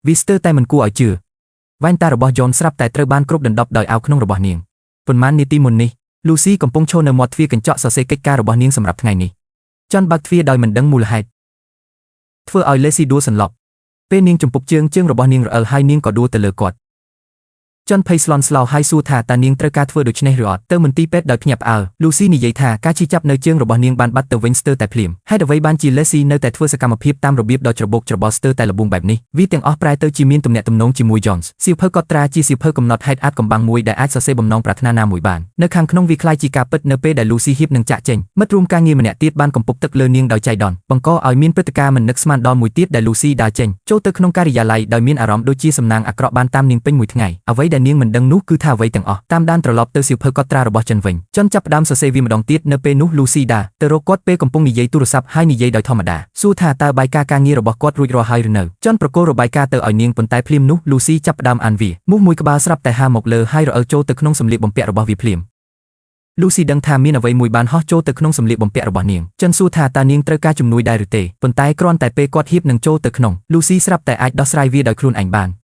វាស្ទើរតែមិនគួរឲ្យជឿវ៉ែនតារបស់ John ស្រាប់តែត្រូវបានគ្របដណ្ដប់ដោយអាវក្នុងរបស់នាងប៉ុន្មាននាទីមុននេះ Lucy កំពុងឈរនៅមាត់ទ្វារកញ្ចក់សរសេរកិច្ចការរបស់នាងសម្រាប់ថ្ងៃនេះ John បើកទ្វារដោយមិនដឹងមូលហេតុធ្វើឲ្យ Lucy ដួលសន្លប់ពេលនាងជំពប់ជើងជើងរបស់នាងរអិលហើយនាងក៏ដួលទៅលើគាត់ ចន់ភ័យស្លន់ស្លោហើយសួរថាតើនាងត្រូវការធ្វើដូច្នេះឬអត់ទៅមន្ទីរពេទ្យដោយភ្ញាក់ផ្អើលលូស៊ីនិយាយថាការឈឺចាប់នៅជើងរបស់នាងបានបាត់ទៅវិញស្ទើរតែភ្លាមហេតុអ្វីបានជាលេស៊ីនៅតែធ្វើសកម្មភាពតាមរបៀបដ៏ច្របូកច្របល់ស្ទើរតែល្បួងបែបនេះវាទាំងអស់ប្រែទៅជាមានទំនាក់ទំនងជាមួយ Jones សៀវភៅកត់ត្រាជាសៀវភៅកំណត់ហេតុអាចកំបាំងមួយដែលអាចសរសេរបំណងប្រាថ្នាណាមួយបាននៅខាងក្នុងវាក្លាយជាការពិតនៅពេលដែលលូស៊ីហៀបនឹងចាក់ចេញមិត្តរួមការងារម្នាក់ទៀតបានកំពប់ទឹកលើនាងដោយចៃដន្យបង្កឲ្យមានព្រឹត្តិការណ៍មិននឹកស្មានដល់មួយទៀតដែលលូស៊ីដើរចេញចូលទៅក្នុងការិយាល័យដោយមានអារម្មណ៍ដូចជាសំណាងអាក្រក់បានតាមនាងពេញមួយថ្ងៃអ្វីដែលនាងមិនដឹងនោះគឺថាអ្វីទាំងអស់តាមដានត្រឡប់ទៅសៀវភៅកត់ត្រារបស់ចិនវិញចិនចាប់ផ្ដើមសរសេរវាម្ដងទៀតនៅពេលនោះលូស៊ីដាទៅរកគាត់ពេលកំពុងនិយាយទូរស័ព្ទហើយនិយាយដោយធម្មតាសួរថាតើបាយការការងាររបស់គាត់រួចរាល់ហើយឬនៅចិនប្រគល់របាយការណ៍ទៅឲ្យនាងប៉ុន្តែភ្លាមនោះលូស៊ីចាប់ផ្ដើមអានវាមូសមួយក្បាលស្រាប់តែហាមកលើហើយរអិលចូលទៅក្នុងសម្លៀកបំពាក់របស់វាភ្លាម លូស៊ីដឹងថាមានអ្វីមួយបានហោះចូលទៅក្នុងសម្លៀកបំពាក់របស់នាងចិនសួរថាតើនាងត្រូវការជំនួយដែរឬទេប៉ុន្តែគ្រាន់តែពេលគាត់ហៀបនឹងចូលទៅក្នុងលូស៊ីស្រាប់តែអាចដោះស្រាយវាដោយខ្លួនឯងបាន។